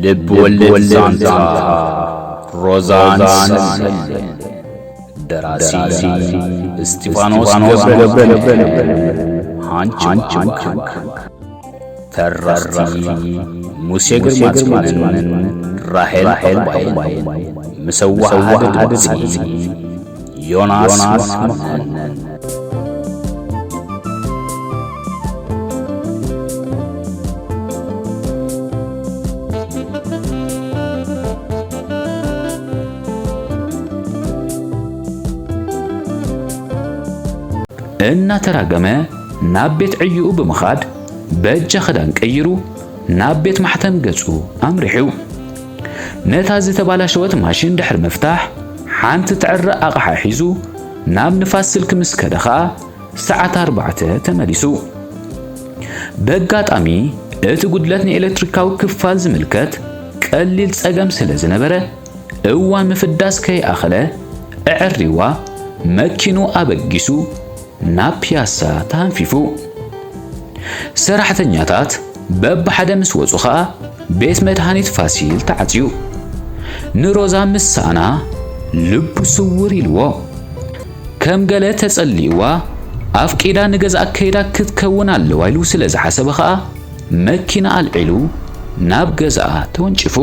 ልብ ወለድ ዛንታ ሮዛን ሰሌን። ደራሲ እስጢፋኖስ ገብረ፣ ሃንች ባንክ። ተረኽቲ ሙሴ ግርማጽዮንን ራሄል ዕባይን። ምስ ኣወሃህዳ ድምጺ ዮናስ መኮነን። እናተራገመ ናብ ቤት ዕዩኡ ብምኻድ፣ በጃ ክዳን ቀይሩ ናብ ቤት ማሕተም ገጹ ኣምሪሑ። ነታ ዝተባላሸወት ማሽን ድሕሪ ምፍታሕ፣ ሓንቲ ትዕረ ኣቕሓ ሒዙ ናብ ንፋስ ስልክ ምስ ከደ ኸኣ፣ ሰዓት ኣርባዕተ ተመሊሱ። በጋጣሚ፣ እቲ ጉድለት ንኤሌክትሪካዊ ክፋል ዝምልከት ቀሊል ጸገም ስለ ዝነበረ፣ እዋን ምፍዳስ ከይኣኸለ፣ ኣዐሪዋ መኪኑ ኣበጊሱ ናብ ፒያሳ ተሃንፊፉ። ሰራሕተኛታት በብሓደ ምስ ወጹ ኸኣ፣ ቤት መድሃኒት ፋሲል ተዓጽዩ። ንሮዛ ምስ ሰኣና፣ ልቡ ስውር ኢልዎ። ከም ገለ ተጸሊእዋ፣ ኣፍቂዳ ንገዝኣ ከይዳ ክትከውን ኣለዋ ኢሉ ስለ ዝሓሰበ ኸኣ፣ መኪና ኣልዒሉ ናብ ገዝኣ ተወንጪፉ።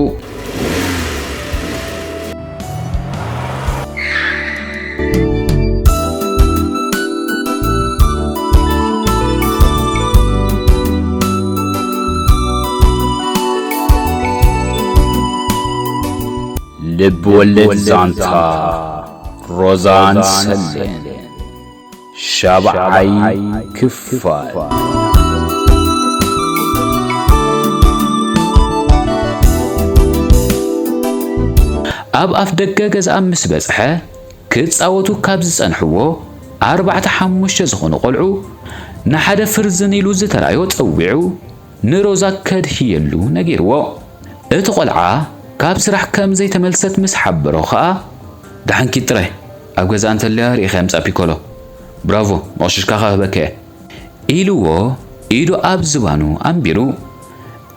ልብ ወለድ ዛንታ ሮዛን ሰሌን። ሻብዓይ ክፋል። ኣብ ኣፍ ደገ ገዝኣ ምስ በጽሐ፣ ክጻወቱ ካብ ዝጸንሕዎ ኣርባዕተ ሓሙሽተ ዝኾኑ ቆልዑ፣ ንሓደ ፍርዝን ኢሉ ዝተራእዮ ጸዊዑ፣ ንሮዛ ከድህየሉ ነጊርዎ። እቲ ቆልዓ ካብ ስራሕ ከም ዘይተመልሰት ምስ ሓበሮ ኸኣ፣ "ደሓን ኪድ ጥራይ፣ ኣብ ገዛ እንተልያ ርእኻ ምጻእ ፒኮሎ። ብራቮ፣ መቕሽሽካ ክህበካ እየ" ኢልዎ፣ ኢዱ ኣብ ዝባኑ ኣንቢሩ።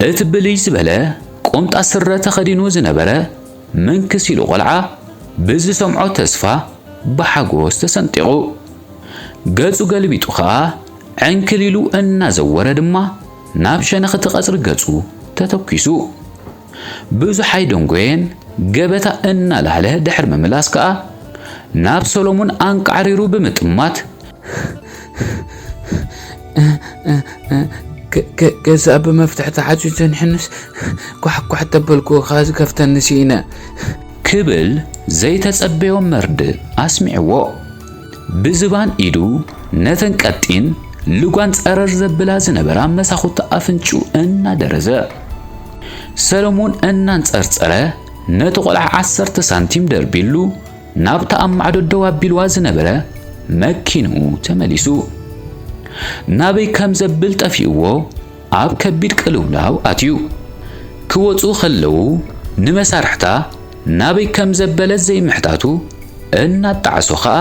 እቲ ብልይ ዝበለ ቁምጣ ስረ ተኸዲኑ ዝነበረ ምንክስ ኢሉ ቆልዓ፣ ብዝሰምዖ ተስፋ ብሓጎስ ተሰንጢቑ። ገጹ ገልቢጡ ኸኣ ዕንክሊሉ እናዘወረ ድማ ናብ ሸነኽ እቲ ቀጽሪ ገጹ ተተኲሱ። ብዙሕ ኣይደንጎየን፣ ገበታ እናላህለ ድሕሪ ምምላስ ከኣ ናብ ሰሎሙን ኣንቃዕሪሩ ብምጥማት፣ "ገ-፣ ገ-፣ ገዛ ብመፍትሒ ተዓጽዩ ጸኒሑንስ ኳሕ ኳሕ ተበልኩ፣ ከኣ ዝከፍተኒ ስኢነ" ክብል ዘይተጸበዮ መርድእ ኣስሚዕዎ። ብዝባን ኢዱ ነተን ቀጢን ልጓን ጸረር ዘብላ ዝነበራ መሳኹቲ ኣፍንጭኡ እናደረዘ፣ ሰለሙን እናንጸርጸረ ነቲ ቆልዓ ዓሰርተ ሳንቲም ደርቢሉ ናብታ ኣብ ማዕዶ ደው ኣቢልዋ ዝነበረ መኪንኡ ተመሊሱ። ናበይ ከም ዘብል ጠፊእዎ ኣብ ከቢድ ቅልውላው ኣትዩ። ክወጹ ከለዉ ንመሳርሕታ ናበይ ከም ዘበለት ዘይምሕታቱ እናጣዕሶ ኸኣ፣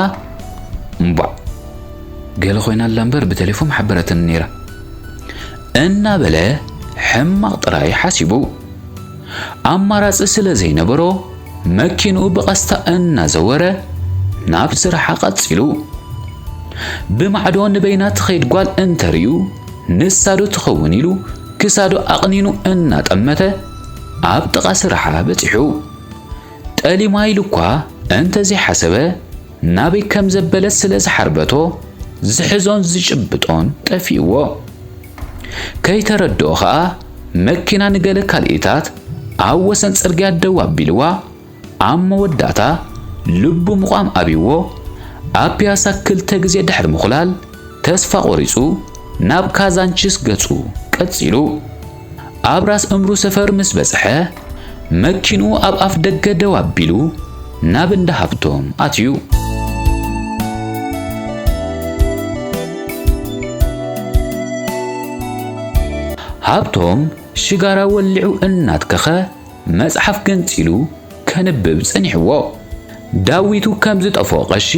"እምቧዕ፣ ገለ ኮይና ኣላ እምበር ብቴሌፎን ሓበረትኒ ነይራ" እናበለ ሕማቕ ጥራይ ሓሲቡ። ኣማራጺ ስለ ዘይነበሮ፣ መኪንኡ ብቐስታ እናዘወረ ናብ ስራሓ ቀጺሉ። ብማዕዶ ንበይና ትኸይድ ጓል እንተርእዩ፣ ንሳ ዶ ትኸውን ኢሉ ክሳዱ ኣቕኒኑ እናጠመተ ኣብ ጥቓ ስራሓ በጺሑ። ጠሊማ ኢሉ እኳ እንተዘይሓሰበ፣ ናበይ ከም ዘበለት ስለ ዝሓርበቶ፣ ዝሕዞን ዝጭብጦን ጠፊእዎ። ከይተረድኦ ኸኣ፣ መኪና ንገለ ካልኢታት ኣብ ወሰን ጽርግያ ደው ኣቢልዋ፣ ኣብ መወዳእታ ልቡ ምቋም ኣብይዎ፣ ኣብ ፒያሳ ክልተ ግዜ ድሕሪ ምኹላል፣ ተስፋ ቆሪጹ ናብ ካዛንችስ ገጹ ቀጺሉ። ኣብ ራስ እምሩ ሰፈር ምስ በጽሐ፣ መኪንኡ ኣብ ኣፍ ደገ ደው ኣቢሉ ናብ እንዳ ሃብቶም ኣትዩ። ሃብቶም ሽጋራ ወሊዑ እናትከኸ መጽሓፍ ገንጺሉ ከንብብ ጸኒሕዎ። ዳዊቱ ከም ዝጠፍኦ ቀሺ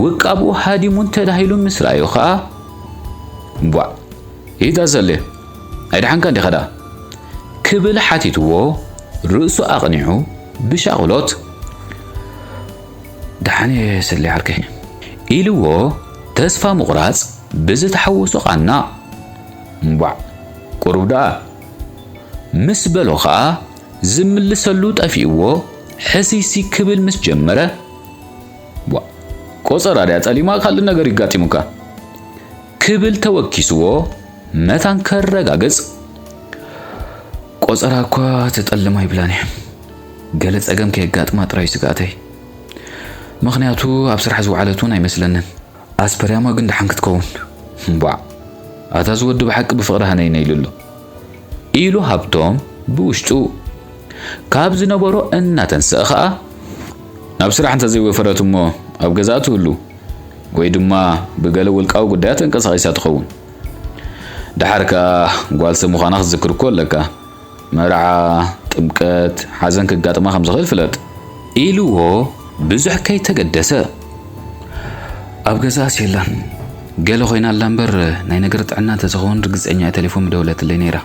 ውቃብኡ ሃዲሙን ተዳሂሉን ምስ ረኣዮ ኸኣ፣ "ቧዕ፣ ኢዳ ዘለ፣ ኣይደሓንካ እንዲኻ ደኣ?" ክብል ሓቲትዎ ርእሱ ኣቕኒዑ ብሻቕሎት፣ "ደሓን እየ ሰሌ ዓርከይ" ኢልዎ ተስፋ ምቑራጽ ብዝተሓወሶ ቃና። "እምቧዕ፣ ቁሩብ ደኣ" ምስ በሎ ኸኣ ዝምልሰሉ ጠፊእዎ ሕስይሲ ክብል ምስ ጀመረ፣ "ቧ፣ ቆጸራ ድያ ጸሊማ ካልእ ነገር ይጋጢሙካ?" ክብል ተወኪስዎ መታን ከረጋግጽ፣ "ቆጸራ እኳ ትጠልም ኣይብላን እያ። ገለ ጸገም ከየጋጥማ ጥራይ ስግኣተይ። ምኽንያቱ ኣብ ስራሕ ዝወዓለት እውን ኣይመስለንን። ኣስፐርያማ ግን ደሓን ክትከውን። እምቧዕ፣ ኣታ ዝወዲ ብሓቂ ብፍቕሪ ሃነይነ" ኢሉ ኣሎ ኢሉ ሃብቶም ብውሽጡ ካብ ዝነበሮ እናተንስአ ኸኣ፣ "ናብ ስራሕ እንተ ዘይወፈረት እሞ ኣብ ገዛኣ ትህሉ፣ ወይ ድማ ብገለ ውልቃዊ ጉዳያት ተንቀሳቒሳ ትኸውን። ደሓር ከኣ ጓል ሰብ ምዃና ክትዝክር እኮ ኣለካ። መርዓ፣ ጥምቀት፣ ሓዘን ክጋጥማ ከም ዝኽእል ፍለጥ" ኢልዎ ብዙሕ ከይተገደሰ። "ኣብ ገዛኣስ የላን። ገለ ኮይና ኣላ እምበር ናይ ነገር ጥዕና እንተዝኸውን ርግጸኛ እየ ቴሌፎን ምደወለትለይ ነይራ።"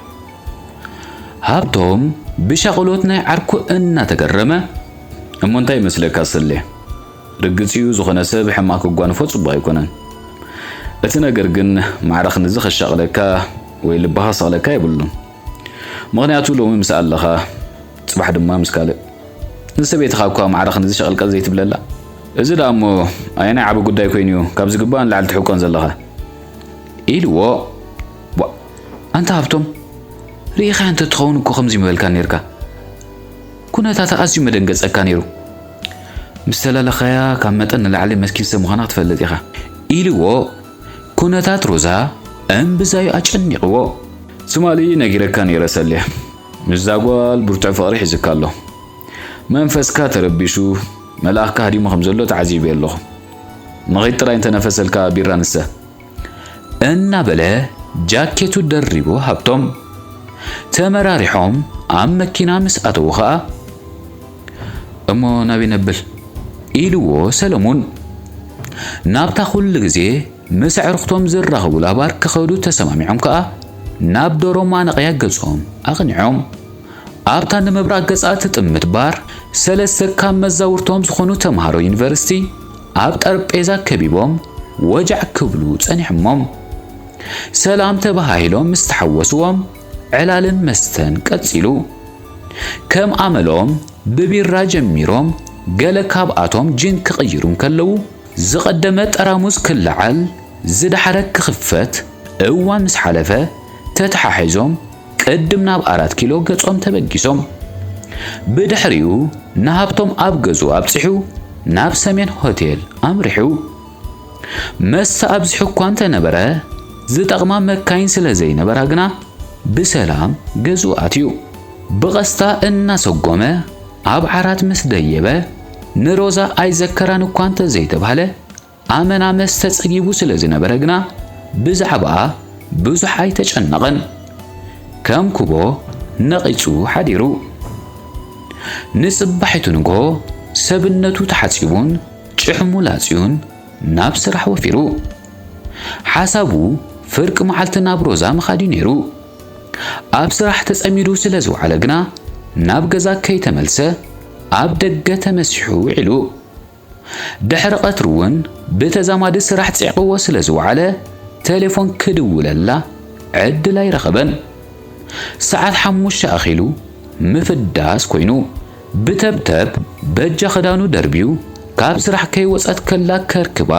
ሃብቶም ብሻቕሎት ናይ ዓርኩ እናተገረመ፣ "እሞ እንታይ ይመስለካ ሰሌ? ርግጽ እዩ፣ ዝኾነ ሰብ ሕማቕ ክጓንፎ ጽቡቕ ኣይኮነን። እቲ ነገር ግን ማዕረ ክንድዚ ከሻቕለካ ወይ ልብኻ ክሰቕለካ የብሉን። ምኽንያቱ ሎሚ ምስ ኣለኻ፣ ጽባሕ ድማ ምስ ካልእ። ንሰበይትኻ እኳ ማዕረ ክንድዚ ሸቐልቀል ዘይትብለላ። እዚ ደኣ እሞ ኣየናይ ዓቢ ጉዳይ ኮይኑ እዩ ካብ ዝግባእ ንላዕሊ ትሕቆን ዘለኻ?" ኢልዎ። "ቧ፣ ኣንታ ሃብቶም፣ ርኢኻያ እንተ ትኸውን እኮ ከምዚ ምበልካ ኔርካ። ኩነታታ ኣዝዩ መደንገጸካ ኔሩ። ምስ ተላለኻያ ካብ መጠን ንላዕሊ መስኪን ሰብ ምዃና ክትፈልጥ ኢኻ" ኢልዎ። ኩነታት ሮዛ እምብዛዩ ኣጨኒቕዎ። "ትማሊ ነጊረካ ኔረ ሰልየ፣ ምስዛ ጓል ብርቱዕ ፍቕሪ ሒዙካ ኣሎ። መንፈስካ ተረቢሹ፣ መልኣኽካ ሃዲሙ ከም ዘሎ ተዓዚበ ኣለኹ። ንኺድ ጥራይ እንተነፈሰልካ ቢራ ንሰ" እናበለ ጃኬቱ ደሪቡ ሃብቶም። ተመራሪሖም ኣብ መኪና ምስ ኣተዉ ኸኣ፣ "እሞ ናበይ ነብል?" ኢልዎ ሰለሙን። ናብታ ኩሉ ግዜ ምስ ኣዕሩኽቶም ዝራኸቡላ ባር ክኸዱ ተሰማሚዖም ከኣ ናብ ዶሮ ማነቕያ ገጾም ኣቕኒዖም። ኣብታ ንምብራቕ ገጻ ትጥምት ባር፣ ሰለስተ ካብ መዛውርቶም ዝኾኑ ተምሃሮ ዩኒቨርሲቲ ኣብ ጠረጴዛ ከቢቦም ወጃዕ ክብሉ ጸኒሖሞም። ሰላም ተባሃሂሎም ምስ ተሓወስዎም፣ ዕላልን መስተን ቀጺሉ። ከም ኣመሎም ብቢራ ጀሚሮም፣ ገለ ካብኣቶም ጂን ክቕይሩ እንከለዉ፣ ዝቐደመ ጠራሙዝ ክለዓል፣ ዝደሓረ ክኽፈት እዋን ምስ ሓለፈ፣ ተተሓሒዞም ቅድም ናብ ኣራት ኪሎ ገጾም ተበጊሶም። ብድሕሪኡ ንሃብቶም ኣብ ገዝኡ ኣብጺሑ ናብ ሰሜን ሆቴል ኣምሪሑ። መስተ ኣብዚሑ እኳ እንተነበረ፣ ዝጠቕማ መካይን ስለ ዘይነበራ ግና ብሰላም ገዝኡ ኣትዩ። ብቐስታ እናሰጎመ ኣብ ዓራት ምስ ደየበ፣ ንሮዛ ኣይዘከራን እኳ እንተ ዘይተባህለ፣ ኣመና መስተ ጸጊቡ ስለ ዝነበረ ግና ብዛዕባኣ ብዙሕ ኣይተጨነቐን። ከም ኩቦ ነቒጹ ሓዲሩ። ንጽባሒቱ ንግሆ ሰብነቱ ተሓጺቡን ጭሕሙ ላጽዩን ናብ ስራሕ ወፊሩ። ሓሳቡ ፍርቂ መዓልቲ ናብ ሮዛ ምኻድ እዩ ነይሩ። ኣብ ስራሕ ተጸሚዱ ስለ ዝወዓለ ግና ናብ ገዛ ከይተመልሰ ኣብ ደገ ተመሲሑ ውዒሉ። ድሕሪ ቀትሪ እውን ብተዛማዲ ስራሕ ጺዕቕዎ ስለ ዝወዓለ፣ ቴሌፎን ክድውለላ ዕድል ኣይረኸበን። ሰዓት ሓሙሽተ ኣኺሉ ምፍዳስ ኮይኑ፣ ብተብተብ በጃ ክዳኑ ደርብዩ፣ ካብ ስራሕ ከይወጸት ከላ ከርክባ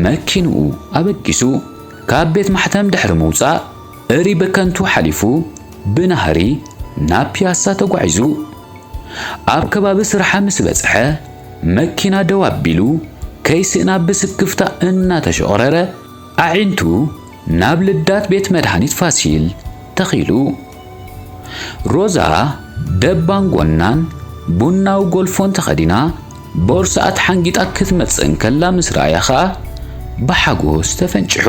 መኪንኡ ኣበጊሱ፣ ካብ ቤት ማሕተም ድሕሪ ምውጻእ፣ እሪ በከንቱ ሓሊፉ፣ ብናህሪ ናብ ፒያሳ ተጓዒዙ። ኣብ ከባቢ ስራሓ ምስ በጽሐ፣ መኪና ደው ኣቢሉ፣ ከይስእና ብስክፍታ እናተሸቑረረ፣ ኣዒንቱ ናብ ልዳት ቤት መድሃኒት ፋሲል ተኺሉ። ሮዛ ደባን ጎናን ቡናዊ ጎልፎን ተኸዲና፣ ቦርስኣ ተሓንጊጣ ክትመጽእ እንከላ ምስ ረኣያ ኸኣ፣ ብሓጎስ ተፈንጭሑ።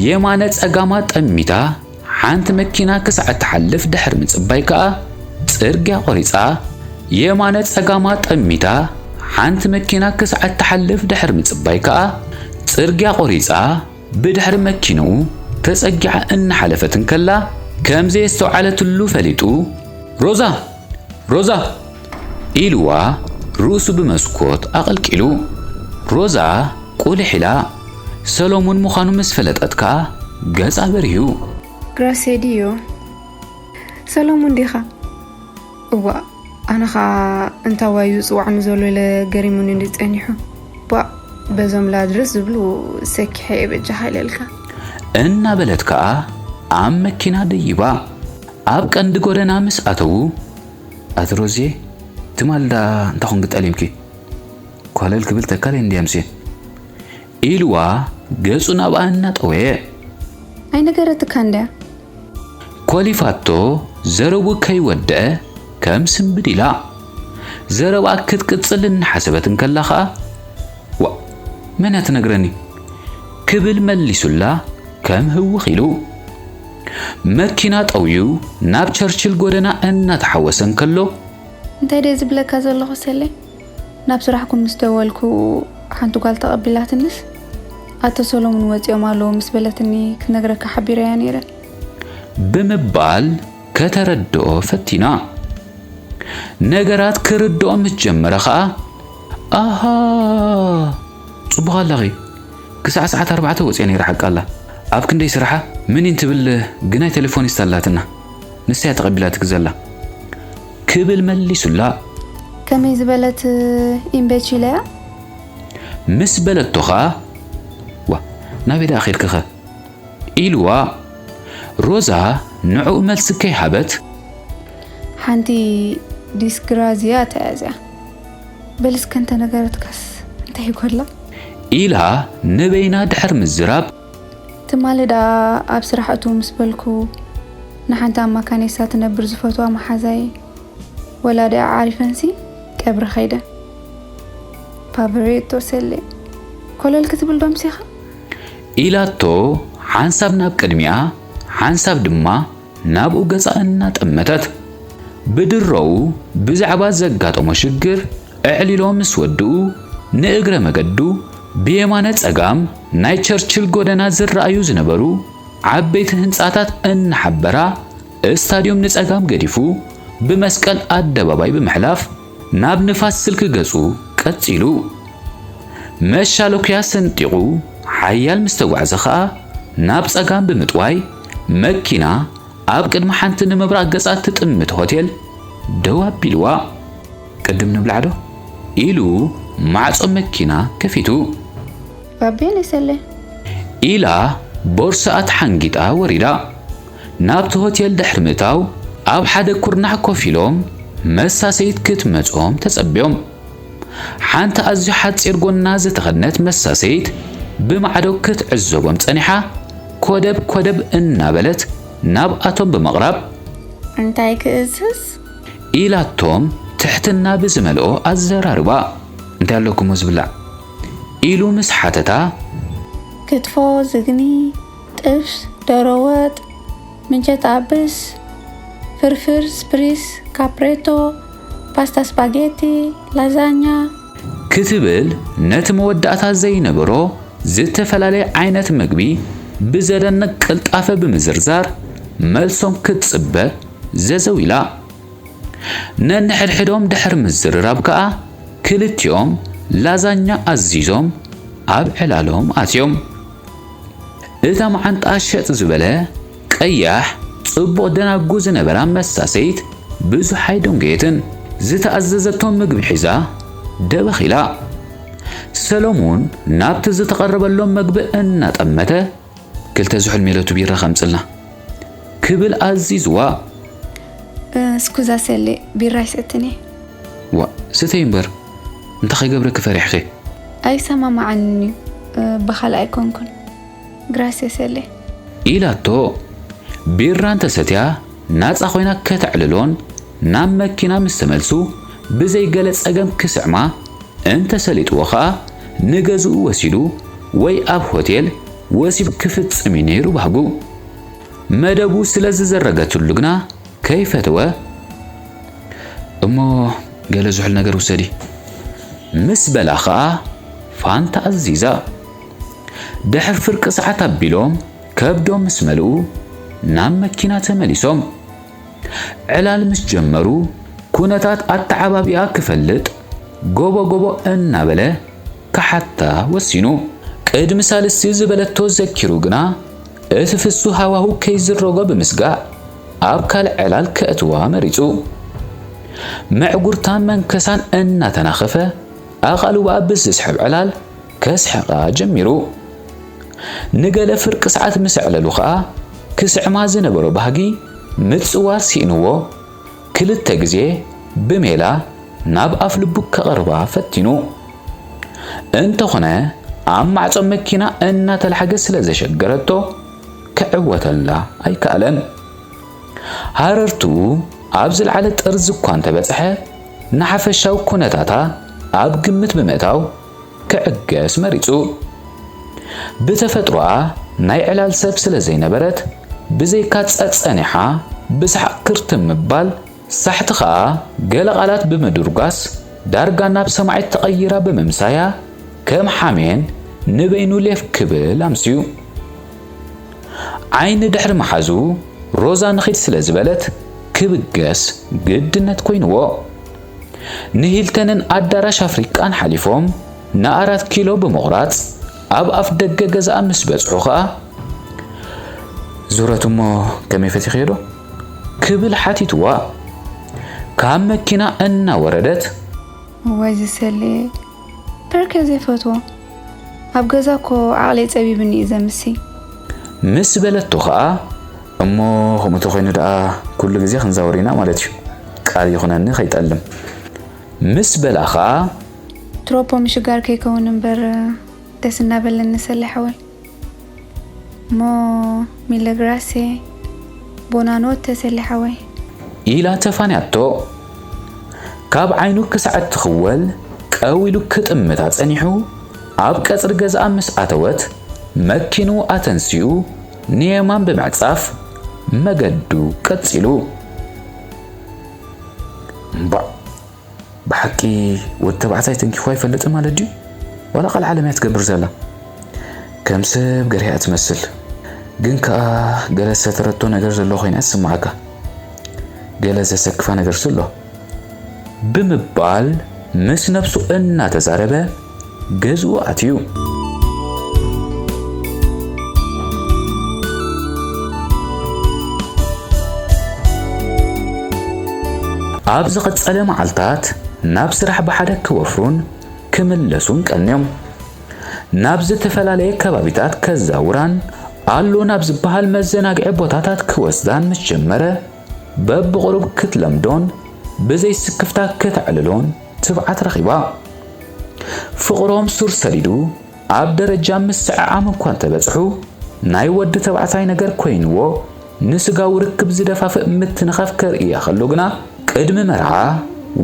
የማነ ጸጋማ ጠሚታ፣ ሓንቲ መኪና ክሳዕ እትሓልፍ ድሕሪ ምጽባይ ከኣ ጽርግያ ቆሪጻ። የማነ ጸጋማ ጠሚታ፣ ሓንቲ መኪና ክሳዕ እትሓልፍ ድሕሪ ምጽባይ ከኣ ጽርግያ ቆሪጻ፣ ብድሕሪ መኪንኡ ተጸጊዓ እናሓለፈት እንከላ፣ ከም ዘየስተውዓለትሉ ፈሊጡ፣ "ሮዛ! ሮዛ!" ኢልዋ ርእሱ ብመስኮት ኣቐልቂሉ። ሮዛ ቁልሕ ኢላ፣ ሰሎሙን ምዃኑ ምስ ፈለጠት ከኣ ገጻ በሪሁ። "ግራሴ ድዮ? ሰሎሙን ዲኻ?" "እዋእ፣ ኣነ ኸኣ እንታይ ዋዩ ዝጽዋዕኒ ዘሎ ኢለ ገሪሙኒ እንድዩ ጸኒሑ። ቧእ፣ በዞም ላድርስ ዝብሉ ሰኪሐ እየ በጃኻ ኢለልካ።" እናበለት ከኣ ኣብ መኪና ደይባ። ኣብ ቀንዲ ጎደና ምስ ኣተዉ፣ "ኣቲ ሮዝየ፣ ትማል ደኣ እንታይ ኮንኪ ጠሊምኪ? ኳለል ክብል ተካል እንድየ ኣምስየ?" ኢልዋ ገጹ ናብኣ እናጠወየ። "ኣይነገረትካን ድያ?" ኮሊፋቶ ዘረቡ ከይወደአ ከም ስንብድ ኢላ። ዘረባ ክትቅጽል እናሓሰበት እንከላ ኸኣ፣ "ዋእ፣ መን እያ ትነግረኒ?" ክብል መሊሱላ ከም ህውኽ ኢሉ። መኪና ጠውዩ ናብ ቸርችል ጎደና እናተሓወሰ እንከሎ፣ "እንታይ ድየ ዝብለካ ዘለኹ ሰሌ? ናብ ስራሕኩም ምስ ደወልኩ ሓንቲ ጓል ተቐቢላትንስ፣ ኣቶ ሰሎሙን ወጺኦም ኣለዉ ምስ በለትኒ ክነግረካ ሓቢረያ ነይረ።" ብምባል ከተረድኦ ፈቲና። ነገራት ክርድኦ ምስ ጀመረ ኸኣ፣ "ኣሃ፣ ጽቡቕ ኣለኺ። ክሳዕ ሰዓት ኣርባዕተ ወጺኣ ነይራ ሓቃ ኣላ። ኣብ ክንደይ ስራሓ ምኒን ትብል ግናይ ቴሌፎኒስት ኣላትና። ንሳ እያ ተቐቢላትኪ ዘላ።" ክብል መሊሱላ። "ከመይ ዝበለት ኢምቤቺል እያ?" ምስ በለቶ ኸኣ፣ "ዋ፣ ናበይ ደኣ ኸይድኪኸ?" ኢልዋ። ሮዛ ንዕኡ መልሲ ከይሃበት፣ "ሓንቲ ዲስግራዝያ ተያዝያ። በል እስከ እንተነገረትካስ እንታይ ይጎድላ?" ኢላ ንበይና ድሕር ምዝራብ፣ "ትማሊ ደኣ ኣብ ስራሕ እትው ምስ በልኩ፣ ንሓንቲ ኣብ ማካኔሳ ትነብር ዝፈትዋ መሓዛይ፣ ወላ ደኣ ዓሪፈንሲ ቀብሪ ከይደን። ፓቨሬቶ ሰሌ፣ ኮለል ክትብል ዶ ኣምሲኻ?" ኢላቶ፣ ሓንሳብ ናብ ቅድሚኣ፣ ሓንሳብ ድማ ናብኡ ገጻ እናጠመተት። ብድሮኡ ብዛዕባ ዘጋጠሞ ሽግር ኣዕሊሎ ምስ ወድኡ፣ ንእግረ መገዱ ብየማነ ጸጋም ናይ ቸርችል ጎደና ዝረኣዩ ዝነበሩ ዓበይቲ ህንጻታት እናሓበራ፣ ስታድዮም ንጸጋም ገዲፉ፣ ብመስቀል ኣደባባይ ብምሕላፍ፣ ናብ ንፋስ ስልኪ ገጹ ቀጺሉ። መሻለኩያ ሰንጢቑ ሓያል ምስ ተጓዕዘ ኸኣ፣ ናብ ጸጋም ብምጥዋይ፣ መኪና ኣብ ቅድሚ ሓንቲ ንምብራቕ ገጻ ትጥምት ሆቴል ደው ኣቢልዋ። "ቅድም ንብላዕ ዶ?" ኢሉ ማዕጾ መኪና ከፊቱ። "ባቤ ነሰለ?" ኢላ ቦርሳኣ ተሓንጊጣ ወሪዳ። ናብቲ ሆቴል ድሕሪ ምእታው፣ ኣብ ሓደ ኩርናዕ ኮፍ ኢሎም መሳሰይት ክትመጾም ተጸብዮም። ሓንቲ ኣዝዩ ሓጺር ጎና ዝተኸድነት መሳሰይት ብማዕዶ ክትዕዘቦም ጸኒሓ፣ ኮደብ ኮደብ እናበለት ናብኣቶም ብምቕራብ፣ "እንታይ ክእዝዝ?" ኢላቶም ትሕትና ብዝመልኦ ኣዘራርባ። "እንታይ ኣለኩሞ ዝብላዕ?" ኢሉ ምስ ሓተታ፣ "ክትፎ፣ ዝግኒ፣ ጥብስ፣ ደሮ ወጥ፣ ምንቸት ኣብስ፣ ፍርፍር፣ ስፕሪስ፣ ካፕሬቶ፣ ፓስታ፣ ስፓጌቲ፣ ላዛኛ" ክትብል ነቲ መወዳእታ ዘይነበሮ ዝተፈላለየ ዓይነት መግቢ ብዘደንቕ ቅልጣፈ ብምዝርዛር፣ መልሶም ክትጽበ ዘዘው ኢላ። ነንሕድሕዶም ድሕሪ ምዝርራብ ከኣ፣ ክልቲኦም ላዛኛ ኣዚዞም ኣብ ዕላሎም ኣትዮም። እታ መዓንጣ ሸጥ ዝበለ፣ ቀያሕ፣ ጽቡቕ ደናጉ ዝነበራ መሳሰይት ብዙሕ ኣይደንጎየትን። ዝተኣዘዘቶ ምግቢ ሒዛ ደበኽ ኢላ። ሰሎሙን ናብቲ ዝተቐረበሎም መግቢ እናጠመተ፣ "ክልተ ዝሑል ሜሎቱ ቢራ ከምጽልና" ክብል ኣዚዝዋ። "እ፣ ስኩዛ ሰሌ፣ ቢራ ኣይሰትን እየ።" "ዋእ፣ ስተይ እምበር፣ እንታይ ከይገብረኪ ፈሪሕኺ?" "ኣይሰማማዓንን እዩ፣ እ፣ ብኻልእ ኣይኮንኩን። ግራሴ ሰሌ።" ኢላቶ። ቢራ እንተሰትያ ናጻ ኮይና ከተዕልሎን ናብ መኪና ምስ ተመልሱ ብዘይ ገለ ጸገም ክስዕማ እንተሰሊጥዎ ኸኣ ንገዝኡ ወሲዱ ወይ ኣብ ሆቴል ወሲብ ክፍጽም እዩ ነይሩ ባህጉ። መደቡ ስለ ዝዘረገትሉ ግና ከይፈተወ፣ "እሞ ገለ ዝሑል ነገር ውሰዲ" ምስ በላ ኸኣ ፋንታ ኣዚዛ። ድሕሪ ፍርቂ ሰዓት ኣቢሎም ከብዶም ምስ መልኡ፣ ናብ መኪና ተመሊሶም። ዕላል ምስ ጀመሩ፣ ኩነታት ኣተዓባቢኣ ክፈልጥ ጎቦ ጎቦ እናበለ ክሓታ ወሲኑ። ቅድሚ ሳልስቲ ዝበለቶ ዘኪሩ ግና፣ እቲ ፍሱ ሃዋሁ ከይዝረጎ ብምስጋእ፣ ኣብ ካልእ ዕላል ከእትዋ መሪጹ። መዕጉርታን መንከሳን እናተናኸፈ፣ ኣቓልቦኣ ብዝስሕብ ዕላል ከስሕቓ ጀሚሩ። ንገለ ፍርቂ ሰዓት ምስ ኣዕለሉ ኸኣ፣ ክስዕማ ዝነበሮ ባህጊ ምጽዋር ስኢንዎ፣ ክልተ ግዜ ብሜላ ናብ ኣፍ ልቡ ከቕርባ ፈቲኑ። እንተኾነ፣ ኣብ ማዕጾ መኪና እናተላሕገ ስለ ዘሸገረቶ፣ ክዕወተላ ኣይከኣለን። ሃረርትኡ ኣብ ዝለዓለ ጥርዚ እኳ እንተበጽሐ፣ ንሓፈሻዊ ኩነታታ ኣብ ግምት ብምእታው ክዕገስ መሪጹ። ብተፈጥሮኣ ናይ ዕላል ሰብ ስለ ዘይነበረት፣ ብዘይካ ጸጸኒሓ ብሰሓቕ ክርትም ምባል፣ ሳሕቲ ኸኣ ገለ ቃላት ብምድርጓስ፣ ዳርጋ ናብ ሰማዒት ተቐይራ ብምምሳያ፣ ከም ሓሜን ንበይኑ ሌፍ ክብል ኣምስዩ። ዓይኒ ድሕሪ መሓዙ፣ ሮዛ ንኺድ ስለ ዝበለት፣ ክብገስ ግድነት ኮይንዎ። ንሂልተንን ኣዳራሽ ኣፍሪቃን ሓሊፎም፣ ንኣራት ኪሎ ብምቑራጽ፣ ኣብ ኣፍ ደገ ገዛኣ ምስ በጽሑ ኸኣ፣ "ዙረት እሞ ከመይ ፈቲኽዮ ዶ?" ክብል ሓቲትዋ። ካብ መኪና እናወረደት፣ "ወይ ዝሰልየ፣ ብርከ ዘይፈትዎ። ኣብ ገዛ እኮ ዓቕለይ ጸቢብኒ እዩ ዘምሲ." ምስ በለቶ ኸኣ፣ "እሞ ከምኡ ተኾይኑ ደኣ ኩሉ ግዜ ክንዛወር ኢና ማለት እዩ። ቃል ይኹነኒ ከይጠልም።" ምስ በላ ኸኣ፣ "ትሮፖ ምሽጋር ከይከውን እምበር ደስ እናበለኒ ሰለ ሓወይ። እሞ ሚለግራሴ ቦናኖ ተሰለ ሓወይ?" ኢላ ተፋንያቶ። ካብ ዓይኑ ክሳዕ እትኽወል ቀው ኢሉ ክጥምታ ጸኒሑ፣ ኣብ ቀጽሪ ገዛኣ ምስ ኣተወት፣ መኪንኡ ኣተንሲኡ ንየማን ብምዕጻፍ መገዱ ቀጺሉ። እምባእ፣ ብሓቂ ወዲ ተባዕታይ ተንኪፉ ኣይፈልጥን ማለት ድዩ? ዋላ ቃል ዓለም እያ ትገብር ዘላ። ከም ሰብ ገርሂኣ ትመስል። ግን ከኣ ገለ ዝተረቶ ነገር ዘሎ ኮይና ትስምዓካ። ገለ ዘሰክፋ ነገርሲ ኣሎ። ብምባል ምስ ነብሱ እናተዛረበ ገዝኡ ኣትዩ። ኣብ ዝቐጸለ መዓልታት ናብ ስራሕ ብሓደ ክወፍሩን ክምለሱን ቀንዮም። ናብ ዝተፈላለየ ከባቢታት ከዛውራን ኣሎ ናብ ዝበሃል መዘናግዒ ቦታታት ክወስዳን ምስ ጀመረ፣ በብቑሩብ ክትለምዶን ብዘይ ስክፍታ ከተዕልሎን ትብዓት ረኺባ። ፍቕሮም ሱር ሰዲዱ ኣብ ደረጃ ምስዕዓም እኳ እንተበጽሑ፣ ናይ ወዲ ተባዕታይ ነገር ኮይንዎ ንስጋዊ ርክብ ዝደፋፍእ ምትንኻፍ ከርእያ ከሎ ግና፣ ቅድሚ መርዓ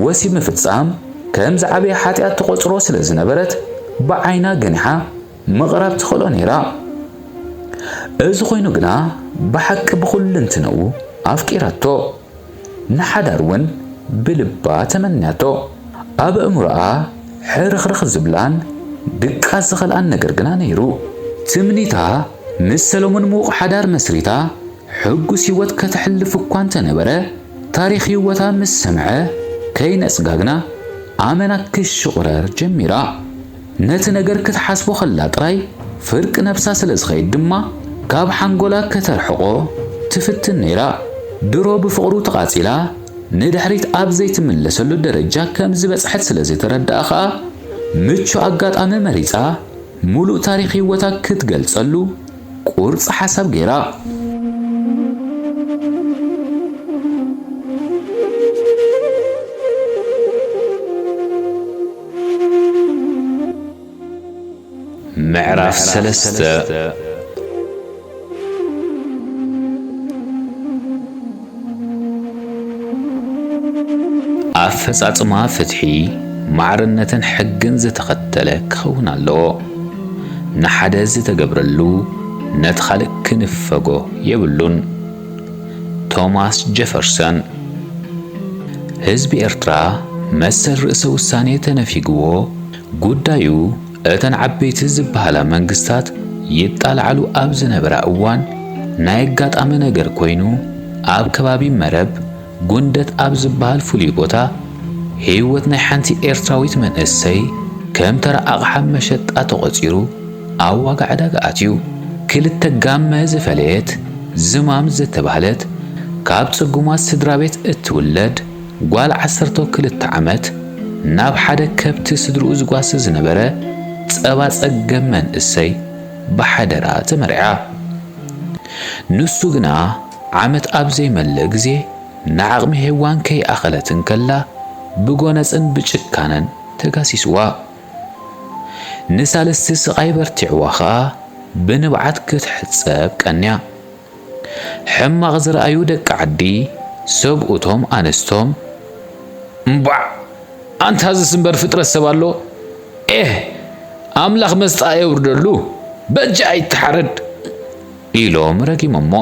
ወሲብ ምፍጻም ከም ዝዓበየ ሓጢኣት ትቖጽሮ ስለ ዝነበረት፣ ብዓይና ገኒሓ ምቕራብ ትኽእሎ ነይራ። እዚ ኮይኑ ግና፣ ብሓቂ ብኹልንትንኡ ኣፍቂራቶ። ንሓዳር እውን ብልባ ተመንያቶ። ኣብ ኣእምሮኣ ሕርኽርኽ ዝብላን ድቃስ ዝኸልኣን ነገር ግና ነይሩ። ትምኒታ ምስ ሰሎሞን ምዉቕ ሓዳር መስሪታ ሕጉስ ህይወት ከተሕልፍ እኳ እንተነበረ፣ ታሪኽ ህይወታ ምስ ሰምዐ ከይነጽጋ ግና ኣመና ክሽቑረር ጀሚራ። ነቲ ነገር ክትሓስቦ ከላ ጥራይ ፍርቂ ነብሳ ስለ ዝኸይድ ድማ፣ ካብ ሓንጎላ ከተርሕቖ ትፍትን ነይራ። ድሮ ብፍቕሩ ተቓጺላ፣ ንድሕሪት ኣብ ዘይትምለሰሉ ደረጃ ከም ዝበጽሐት ስለ ዝተረድኣ ኸኣ፣ ምቹእ ኣጋጣሚ መሪጻ፣ ምሉእ ታሪኽ ህይወታ ክትገልጸሉ ቁርጺ ሓሳብ ገይራ። ምዕራፍ ሰለስተ። ኣፈጻጽማ ፍትሒ፣ ማዕርነትን ሕግን ዝተኸተለ ክኸውን ኣለዎ። ንሓደ ዝተገብረሉ ነቲ ካልእ ክንፈጎ የብሉን። ቶማስ ጀፈርሰን። ህዝቢ ኤርትራ መሰል ርእሰ ውሳኔ ተነፊግዎ፣ ጉዳዩ እተን ዓበይቲ ዝበሃላ መንግስታት ይጣልዓሉ ኣብ ዝነበራ እዋን፣ ናይ ኣጋጣሚ ነገር ኮይኑ፣ ኣብ ከባቢ መረብ ጉንደት ኣብ ዝበሃል ፍሉይ ቦታ፣ ህይወት ናይ ሓንቲ ኤርትራዊት መንእሰይ ከም ተራ ኣቕሓ መሸጣ ተቖጺሩ ኣብ ዋጋ ዕዳጋ ኣትዩ። ክልተ ጋመ ዝፈለየት ዝማም ዝተባህለት፣ ካብ ጽጉማት ስድራ ቤት እትውለድ ጓል ዓሰርተ ክልተ ዓመት፣ ናብ ሓደ ከብቲ ስድርኡ ዝጓሲ ዝነበረ ጸባ ጸገም መንእሰይ ብሓደራ ተመርዕያ። ንሱ ግና ዓመት ኣብ ዘይመልእ ግዜ ንዓቕሚ ሄዋን ከይኣኸለት እንከላ ብጎነጽን ብጭካነን ተጋሲስዋ። ንሳልስቲ ስቓይ በርቲዕዋ ኸኣ ብንብዓት ክትሕጸብ ቀንያ። ሕማቕ ዝረኣዩ ደቂ ዓዲ ሰብኡቶም ኣንስቶም፣ "እምባዕ! ኣንታ ዝስንበር ፍጥረት ሰብ ኣሎ? ኤህ! ኣምላኽ መስጣ የውርደሉ፣ በጃ ኣይተሓረድ!" ኢሎም ረጊሞሞ።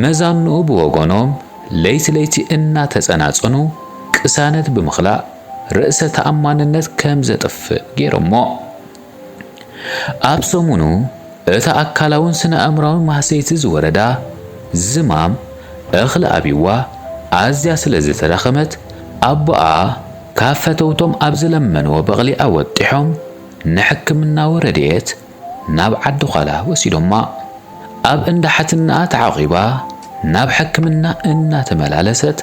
መዛንኡ ብወገኖም ለይቲ ለይቲ እናተጸናጸኑ ቅሳነት ብምኽላእ ርእሰ ተኣማንነት ከም ዘጥፍእ ገይሮሞ። ኣብ ሰሙኑ እታ ኣካላውን ስነ ኣእምራውን ማህሰይቲ ዝወረዳ ዝማም እኽሊ ኣብይዋ ኣዝያ ስለ ዝተዳኸመት ኣቦኣ ካብ ፈተውቶም ኣብ ዝለመንዎ በቕሊ ኣወጢሖም ንሕክምናዊ ረድኤት ናብ ዓዲ ዃላ ወሲዶማ። ኣብ እንዳ ሓትነኣ ተዓቒባ ናብ ሕክምና እናተመላለሰት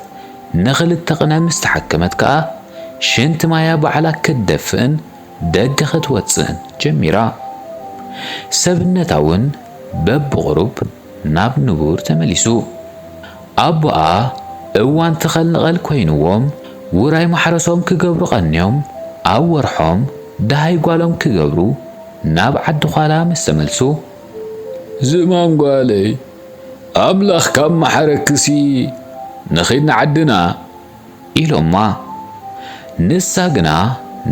ንኽልተ ቕነ ምስ ተሓከመት ከኣ ሽንቲ ማያ ባዕላ ክትደፍእን ደገ ክትወጽእን ጀሚራ። ሰብነታ እውን በብቑሩብ ናብ ንቡር ተመሊሱ። ኣቦኣ እዋን ትኸል ንቐል ኮይንዎም ውራይ ማሕረሶም ክገብሩ ቀንዮም ኣብ ወርሖም ደሃይ ጓሎም ክገብሩ ናብ ዓዲ ዃላ ምስ ተመልሱ፣ "ዝማም ጓለይ፣ ኣምላኽ ካብ መሓረክሲ ንኺድ ንዓድና" ኢሎማ። ንሳ ግና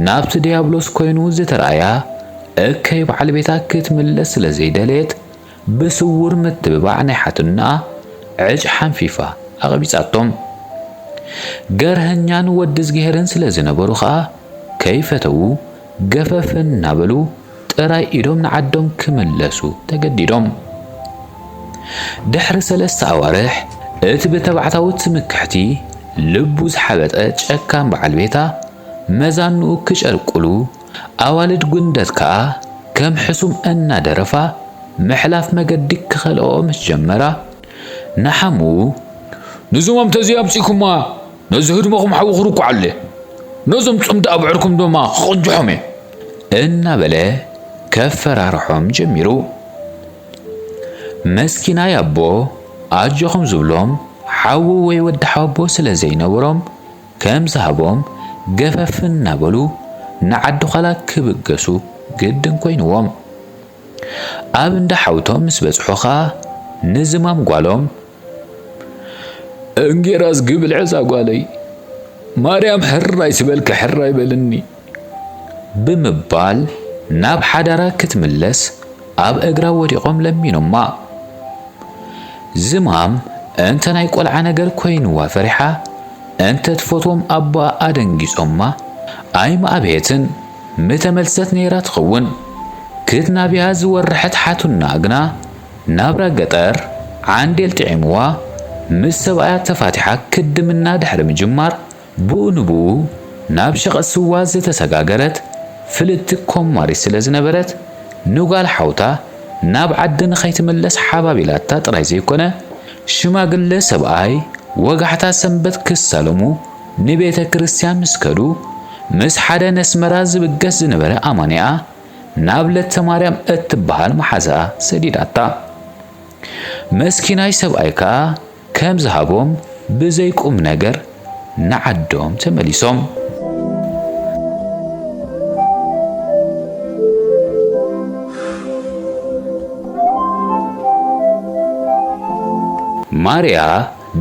ናብቲ ድያብሎስ ኮይኑ ዝተራእያ እከይ በዓል ቤታ ክትምለስ ስለ ዘይደለየት ብስውር ምትብባዕ ናይ ሓትንኣ ዕጭ ሓንፊፋ ኣቐቢጻቶም። ገርሀኛን ወዲ እዝግሄርን ስለ ዝነበሩ ኸኣ ከይፈተዉ ገፈፍ እናበሉ ጥራይ ኢዶም ንዓዶም ክምለሱ ተገዲዶም። ድሕሪ ሰለስተ ኣዋርሕ እቲ ብተባዕታዊ ትምክሕቲ ልቡ ዝሓበጠ ጨካን በዓል ቤታ መዛንኡ ክጨልቁሉ ኣዋልድ ጉንደት ከኣ ከም ሕሱም እናደረፋ ምሕላፍ መገዲ ክኸልኦ ምስ ጀመራ፣ ንሓሙኡ፣ "ንዞም ኣምተዚ ኣምጺእኩማ ነዚ ህድሞኹም ሓዊ ክርኩዓለ፣ ነዞም ጽምዲ ኣብዕርኩም ድማ ክቕንጅሖም እየ" እናበለ ከፈራርሖም ጀሚሩ። መስኪናይ ኣቦ ኣጆኹም ዝብሎም ሓዉ ወይ ወዲ ሓወቦ ስለ ዘይነበሮም ከም ዝሃቦም ገፈፍ እናበሉ ንዓዲ ዃላ ክብገሱ ግድን ኮይንዎም። ኣብ እንዳ ሓውቶም ምስ በጽሑ ኸኣ ንዝማም ጓሎም፣ "እንጌራስ ግብልዕ እዛ ጓለይ፣ ማርያም ሕራይ ትበልኪ ሕራይ በልኒ" ብምባል ናብ ሓዳራ ክትምለስ ኣብ እግራ ወዲቖም ለሚኖማ። ዝማም እንተ ናይ ቆልዓ ነገር ኮይንዋ ፈሪሓ፣ እንተ ትፈትዎም ኣቦኣ ኣደንጊጾማ ኣይምኣበየትን። ምተመልሰት ነይራ ትኸውን። ክትናብያ ዝወረሐት ሓትንኣ ግና ናብራ ገጠር ዓንዴል ጥዒምዋ ምስ ሰብኣያ ተፋቲሓ ክድምና ድሕሪ ምጅማር፣ ብኡ ንብኡ ናብ ሸቐጥ ስዋ ዝተሰጋገረት ፍልጥቲ ኮማሪት ስለ ዝነበረት፣ ንጓል ሓውታ ናብ ዓዲ ንኸይትምለስ ሓባቢላታ ጥራይ ዘይኮነ፣ ሽማግለ ሰብኣይ ወጋሕታ ሰንበት ክሳለሙ ንቤተ ክርስቲያን ምስ ከዱ፣ ምስ ሓደ ነስመራ ዝብገስ ዝነበረ ኣማኒኣ ናብ ለተ ማርያም እትበሃል መሓዛኣ ሰዲዳታ። መስኪናይ ሰብኣይ ከኣ ከም ዝሃቦም ብዘይ ቁም ነገር ንዓዶም ተመሊሶም። ማርያ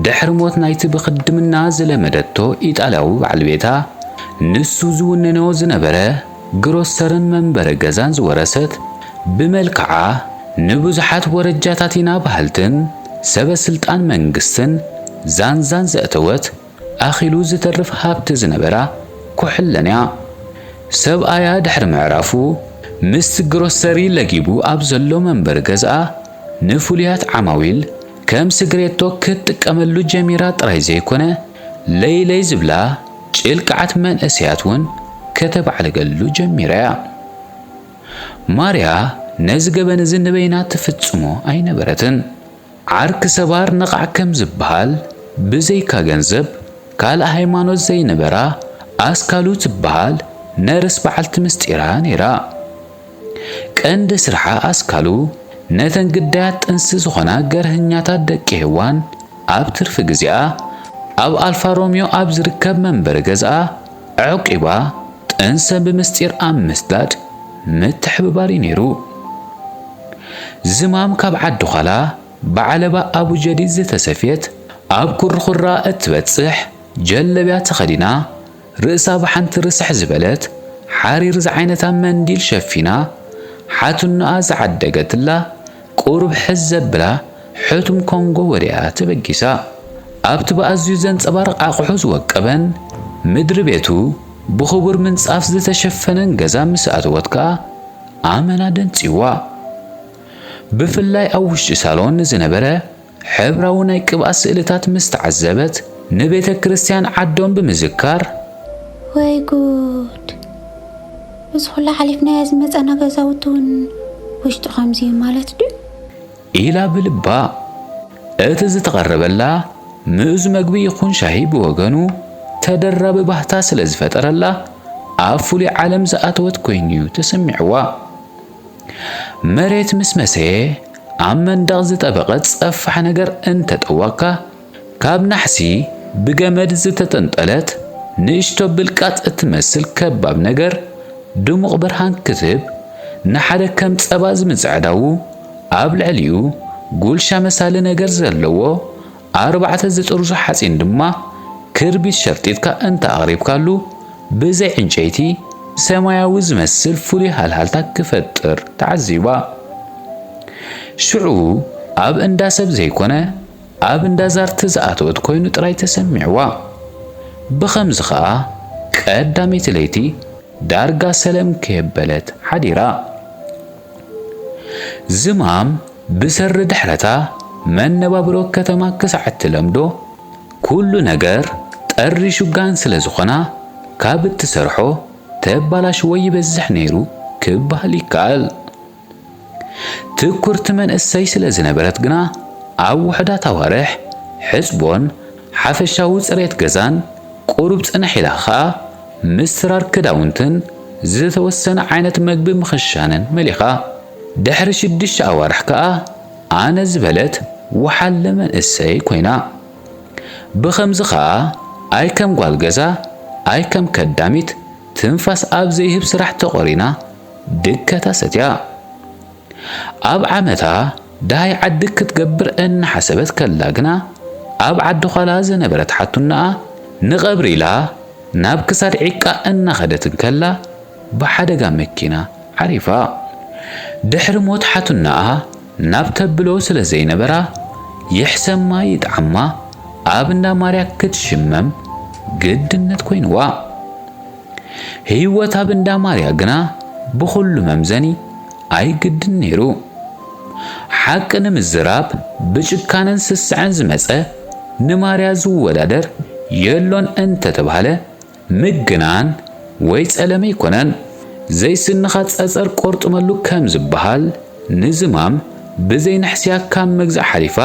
ድሕሪ ሞት ናይቲ ብኽድምና ዝለመደቶ ኢጣልያዊ በዓል ቤታ፣ ንሱ ዝውንኖ ዝነበረ ግሮሰርን መንበሪ ገዛን ዝወረሰት፣ ብመልክዓ ንብዙሓት ወረጃታቲና በሃልትን ሰበ ስልጣን መንግስትን ዛንዛን ዘእተወት፣ ኣኺሉ ዝተርፍ ሃብቲ ዝነበራ ኩሕለን እያ። ሰብኣያ ድሕሪ ምዕራፉ፣ ምስቲ ግሮሰሪ ለጊቡ ኣብ ዘሎ መንበሪ ገዝኣ፣ ንፍሉያት ዓማዊል ከም ስግሬቶ ክትጥቀመሉ ጀሚራ ጥራይ ዘይኮነ፣ ለይለይ ዝብላ ጭልቅዓት መንእሰያት እውን ከተባዕልገሉ ጀሚራ እያ። ማርያ ነዚ ገበን እዚ ንበይና ትፍጽሞ ኣይነበረትን። ዓርኪ ሰባር ነቓዕ ከም ዝበሃል፣ ብዘይካ ገንዘብ ካልእ ሃይማኖት ዘይነበራ ኣስካሉ ትበሃል ነርስ በዓልቲ ምስጢራ ነይራ። ቀንዲ ስርሓ ኣስካሉ ነተን ግዳያት ጥንሲ ዝኾና ገርህኛታት ደቂ ሄዋን ኣብ ትርፊ ግዜኣ ኣብ ኣልፋ ሮሚዮ ኣብ ዝርከብ መንበሪ ገዝኣ ኣዕቂባ ጥንሰን ብምስጢር ኣብ ምስዳድ ምትሕብባር እዩ ነይሩ። ዝማም ካብ ዓዲ ዃላ ብዓለባ ኣቡጀዲድ ዝተሰፍየት ኣብ ኩርኹራ እትበጽሕ ጀለብያ ተኸዲና፣ ርእሳ ብሓንቲ ርስሕ ዝበለት ሓሪር ዝዓይነታ መንዲል ሸፊና፣ ሓትኖኣ ዝዓደገትላ ቁሩብ ሕዝ ዘብላ ሕቱም ኮንጎ ወዲኣ ተበጊሳ። ኣብቲ ብኣዝዩ ዘንጸባርቕ ኣቕሑ ዝወቀበን ምድሪ ቤቱ ብኽቡር ምንጻፍ ዝተሸፈነን ገዛ ምስ ኣተወት ከኣ ኣመና ደንጽዩዋ። ብፍላይ ኣብ ውሽጢ ሳሎን ንዝነበረ ሕብራዊ ናይ ቅብኣት ስእልታት ምስ ተዓዘበት፣ ንቤተ ክርስቲያን ዓዶም ብምዝካር፣ "ወይ ጉድ! እዚ ኹላ ሓሊፍናዮ ዝመጻና ገዛውቲ እውን ውሽጡ ከምዚ እዩ ማለት ድዩ?" ኢላ ብልባ። እቲ ዝተቐረበላ ምእዙ መግቢ ይኹን ሻሂ ብወገኑ ተደራቢ ባህታ ስለ ዝፈጠረላ፣ ኣብ ፍሉይ ዓለም ዝኣተወት ኮይኑ'ዩ ተሰሚዕዋ። መሬት ምስ መሰየ፣ ኣብ መንደቕ ዝጠበቐ ጸፋሕ ነገር እንተጠወቕካ፣ ካብ ናሕሲ ብገመድ ዝተጠንጠለት ንእሽቶ ብልቃጥ እትመስል ከባብ ነገር ድሙቕ ብርሃን ክትህብ፣ ንሓደ ከም ጸባ ዝምጽዕዳዉ ኣብ ልዕሊኡ ጉልሻ መሳሊ ነገር ዘለዎ ኣርባዕተ ዝጥርዙ ሓጺን ድማ ክርቢት ሸርጢጥካ እንተ ኣቕሪብካሉ፣ ብዘይ ዕንጨይቲ ሰማያዊ ዝመስል ፍሉይ ሃልሃልታ ክፈጥር ተዓዚባ። ሽዑ ኣብ እንዳ ሰብ ዘይኮነ፣ ኣብ እንዳ ዛርቲ ዝኣተወት ኮይኑ ጥራይ ተሰሚዕዋ። ብኸምዚ ኸኣ ቀዳመይቲ ለይቲ ዳርጋ ሰለም ከየበለት ሓዲራ። ዝማም ብሰሪ ድሕረታ መነባብሮ ከተማ ክሳዕ እትለምዶ፣ ኩሉ ነገር ጠሪሹ ጋን ስለ ዝኾና፣ ካብ እትሰርሖ ተባላሽዎ ይበዝሕ ነይሩ ክበሃል ይከኣል። ትኩርቲ መንእሰይ ስለ ዝነበረት ግና፣ ኣብ ውሑዳት ኣዋርሕ ሕጽቦን ሓፈሻዊ ጽሬት ገዛን ቁሩብ ጽንሕ ኢላ ኸኣ፣ ምስራር ክዳውንትን ዝተወሰነ ዓይነት መግቢ ምኽሻንን መሊኻ። ድሕሪ ሽዱሽተ ኣዋርሕ ከኣ፣ ኣነ ዝበለት ወሓለ መንእሰይ ኮይና። ብኸምዚ ኸኣ፣ ኣይ ከም ጓል ገዛ፣ ኣይ ከም ከዳሚት፣ ትንፋስ ኣብ ዘይህብ ስራሕ ተቖሪና፣ ድከታ ሰትያ። ኣብ ዓመታ ደሃይ ዓዲ ክትገብር እናሓሰበት ከላ ግና፣ ኣብ ዓዲ ዃላ ዝነበረት ሓቱናኣ ንቐብሪ ኢላ ናብ ክሳድ ዒቃ እናኸደት እንከላ፣ ብሓደጋ መኪና ዓሪፋ። ድሕሪ ሞት ሓቱናኣ ናብ ተብሎ ስለ ዘይነበራ፣ ይሕሰማ ይጥዓማ ኣብ እንዳ ማርያ ክትሽመም ግድነት ኮይንዋ። ህይወት ኣብ እንዳ ማርያ ግና ብኹሉ መምዘኒ ኣይግድን ነይሩ። ሓቂ ንምዝራብ ብጭካነን ስስዐን ዝመጸ ንማርያ ዝወዳደር የሎን እንተተባህለ ምግናን ወይ ጸለመ ኣይኮነን። ዘይስንኻ ጸጸር ቆርጥመሉ ከም ዝበሃል ንዝማም ብዘይ ንሕስያ ካብ ምግዛእ ሓሊፋ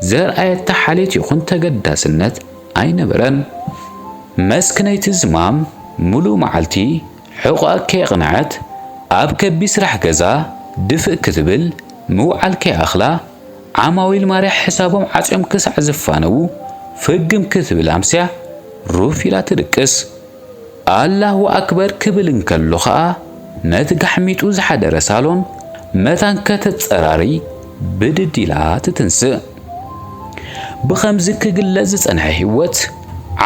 ዘርኣየታ ሓልዮት ይኹን ተገዳስነት ኣይነበረን። መስክነይቲ ዝማም ምሉእ መዓልቲ ሕቖኣ ከየቕንዐት ኣብ ከቢድ ስራሕ ገዛ ድፍእ ክትብል ምውዓል ከይኣኽላ ዓማዊል ማርያ ሕሳቦም ዓጽዮም ክሳዕ ዝፋነዉ ፍግም ክትብል ኣምስያ ሩፍ ኢላ ትድቅስ። ኣላሁ ኣክበር ክብል እንከሎ ኸኣ ነቲ ጋሕሚጡ ዝሓደረ ሳሎን መታን ከተጸራሪ ብድድ ኢላ ትትንስእ። ብኸምዚ ክግለጽ ዝጸንሐ ህይወት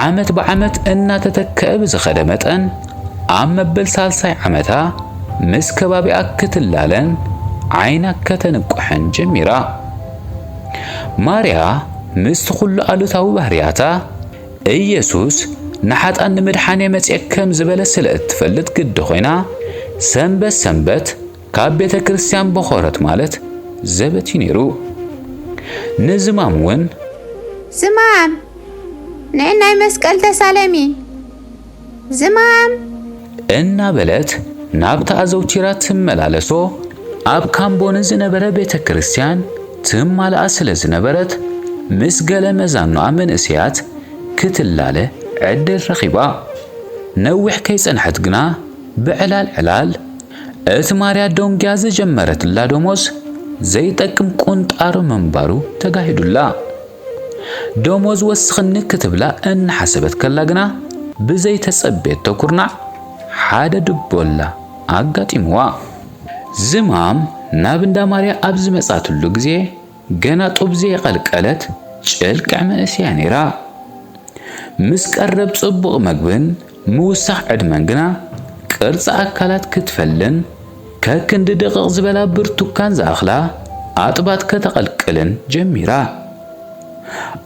ዓመት ብዓመት እናተተክአ ብዝኸደ መጠን፣ ኣብ መበል ሳልሳይ ዓመታ ምስ ከባቢኣ ክትላለን ዓይና ከተንቁሐን ጀሚራ። ማርያ ምስቲ ኩሉ ኣሉታዊ ባህርያታ፣ ኢየሱስ ንሓጣን ንምድሓን እየ መጺአ ከም ዝበለ ስለ እትፈልጥ ግዲ ኮይና፣ ሰንበት ሰንበት ካብ ቤተ ክርስቲያን በኾረት ማለት ዘበት እዩ ነይሩ። ንዝማም እውን ዝማም ንዕናይ መስቀል ተሳለሚ ዝማም እናበለት ናብታ ኣዘውቲራ ትመላለሶ ኣብ ካምቦ ንዝነበረ ቤተ ክርስቲያን ትማልኣ ስለ ዝነበረት ምስ ገለ መዛኖኣ መንእሰያት ክትላለ ዕድል ረኺባ። ነዊሕ ከይጸንሐት ግና ብዕላል ዕላል እቲ ማርያ ዶንግያ ዝጀመረትላ ደሞዝ ዘይጠቅም ቁንጣሮ ምንባሩ ተጋሂዱላ። ደሞዝ ወስኽኒ ክትብላ እናሓሰበት ከላ ግና ብዘይተጸበየቶ ኩርናዕ ሓደ ድቦላ ኣጋጢምዋ። ዝማም ናብ እንዳ ማርያ ኣብ ዝመጻትሉ ግዜ ገና ጡብ ዘይቐልቀለት ጭልቅዕ መንእሰያ ነይራ። ምስ ቀረብ ጽቡቕ መግብን ምውሳኽ ዕድመን ግና ቅርጺ ኣካላት ክትፈልን ከክንዲ ድቕቕ ዝበላ ብርቱካን ዝኣኽላ ኣጥባት ከተቐልቅልን ጀሚራ።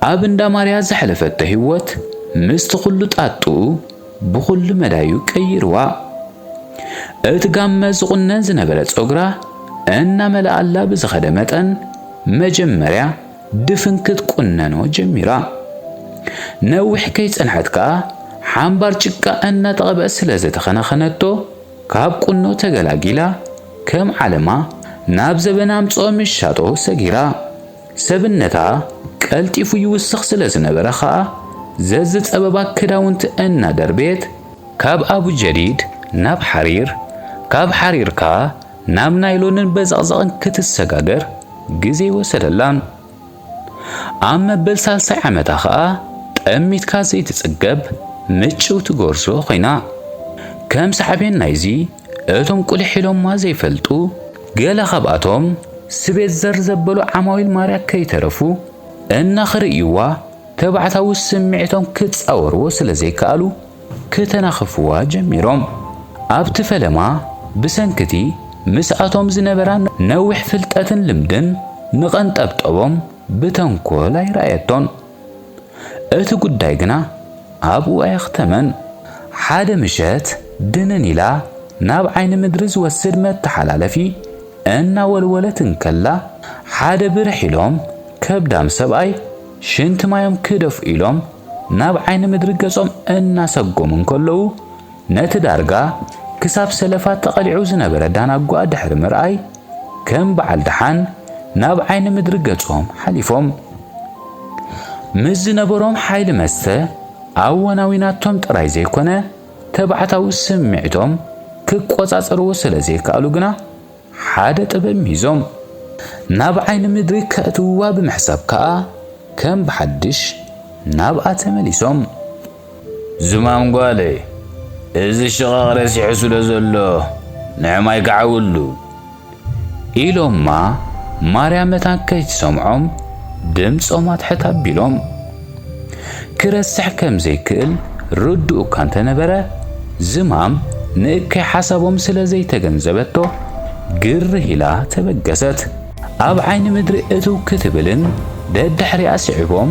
ኣብ እንዳ ማርያ ዘሕለፈቶ ህይወት ምስቲ ኩሉ ጣጥኡ ብኹሉ መዳዩ ቀይርዋ። እቲ ጋመ ዝቑነን ዝነበረ ጸጉራ እናመልኣላ ብዝኸደ መጠን መጀመርያ ድፍን ክትቁነኖ ጀሚራ። ነዊሕ ከይጸንሐት ከኣ ሓምባር ጭቃ እናተቐብአ ስለ ዘተኸናኸነቶ ካብ ቁኖ ተገላጊላ ከም ዓለማ ናብ ዘበን ኣምጽኦ ምሻጦ ሰጊራ። ሰብነታ ቀልጢፉ ይውስኽ ስለ ዝነበረ ኸኣ ዘዝጸበባ ክዳውንቲ እናደርበየት ካብ ኣቡ ጀዲድ ናብ ሓሪር፣ ካብ ሓሪር ከኣ ናብ ናይሎንን በዘቕዘቕን ክትሰጋገር ግዜ ወሰደላን። ኣብ መበል ሳልሳይ ዓመታ ኸኣ ጠሚትካ ዘይትጽገብ ምጭውቲ ጎርዞ ኮይና። ከም ሳዕቤን ናይዚ እቶም ቁልሕ ኢሎማ ዘይፈልጡ ገለ ካብኣቶም ስቤት ዘር ዘበሉ ዓማዊል ማርያ ከይተረፉ እናኽርእይዋ ተባዕታዊ ስምዒቶም ክጻወርዎ ስለ ዘይከኣሉ ክተናኽፍዋ ጀሚሮም። ኣብቲ ፈለማ ብሰንክቲ ምስኣቶም ዝነበራ ነዊሕ ፍልጠትን ልምድን ንቐንጠብጠቦም ብተንኮል ኣይረኣየቶን። እቲ ጉዳይ ግና ኣብኡ ኣየኽተመን። ሓደ ምሸት ድንን ኢላ ናብ ዓይኒ ምድሪ ዝወስድ መተሓላለፊ እናወልወለት እንከላ ሓደ ብርሕ ኢሎም ከብዳም ሰብኣይ ሽንቲ ማዮም ክደፉ ኢሎም ናብ ዓይኒ ምድሪ ገጾም እናሰጎሙ እንከለዉ ነቲ ዳርጋ ክሳብ ሰለፋት ተቐሊዑ ዝነበረ ዳናጓ ድሕሪ ምርኣይ ከም በዓል ደሓን ናብ ዓይኒ ምድሪ ገጾም ሓሊፎም። ምስ ዝነበሮም ሓይሊ መስተ ኣወናዊናቶም ጥራይ ዘይኮነ ተባዕታዊ ስምዒቶም ክቆጻጸርዎ ስለ ዘይከኣሉ ግና ሓደ ጥበብ ሚዞም ናብ ዓይኒ ምድሪ ከእትውዋ ብምሕሳብ ከኣ ከም ብሓድሽ ናብኣ ተመሊሶም። ዝማም ጓለይ፣ እዚ ሽቓቕ ረሲሑ ስለ ዘሎ ንዕማይ ክዓውሉ ኢሎማ ማርያ መታን ከይትሰምዖም ድምጾም ኣትሕት ኣቢሎም። ክረስሕ ከም ዘይክእል ርዱእ እኳ እንተነበረ ዝማም ንእከይ ሓሳቦም ስለ ዘይተገንዘበቶ ግርህ ኢላ ተበገሰት። ኣብ ዓይኒ ምድሪ እትው ክትብልን ደድሕሪኣ ስዒቦም